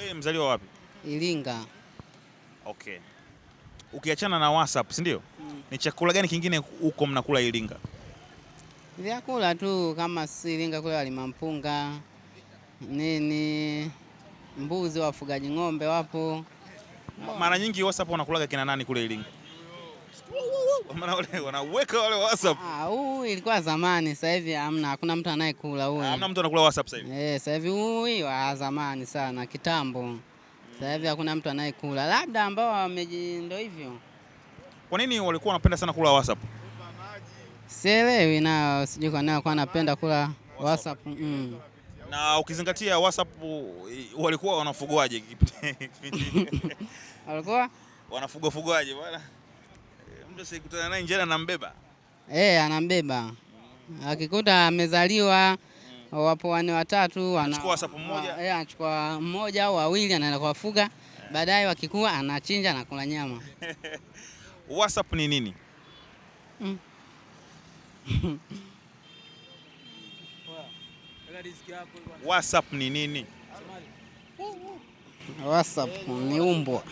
Wewe mzaliwa wapi? Iringa. Okay. Ukiachana na WhatsApp, si ndio? Ni chakula gani kingine huko mnakula Iringa? Vyakula tu kama si Iringa kule walima mpunga nini, mbuzi, wafugaji ng'ombe wapo. Mara nyingi WhatsApp wanakulaga kina nani kule Iringa? Maana wale wanaweka wale WhatsApp. Ah, huu ilikuwa zamani, sasa hivi hamna, hakuna mtu anayekula huyu. Hamna mtu anakula WhatsApp sasa hivi. Eh, sasa hivi huyu wa zamani sana, kitambo. Sasa hivi hakuna mtu anayekula, labda ambao wameji, ndio hivyo. Kwa nini walikuwa wanapenda sana kula WhatsApp? Sielewi nao, sijui kwa nini walikuwa wanapenda kula WhatsApp. Na ukizingatia WhatsApp walikuwa wanafugoaje kipindi Walikuwa wanafugwa fugoaje bwana? Mtu asikutana naye njiani anambeba. eh, anambeba akikuta amezaliwa wapo wane watatu, Anachukua WhatsApp mmoja? Eh, anachukua mmoja au wawili, anaenda kuwafuga. Baadaye wakikua anachinja na kula nyama. WhatsApp ni nini? WhatsApp ni nini? WhatsApp ni umbwa.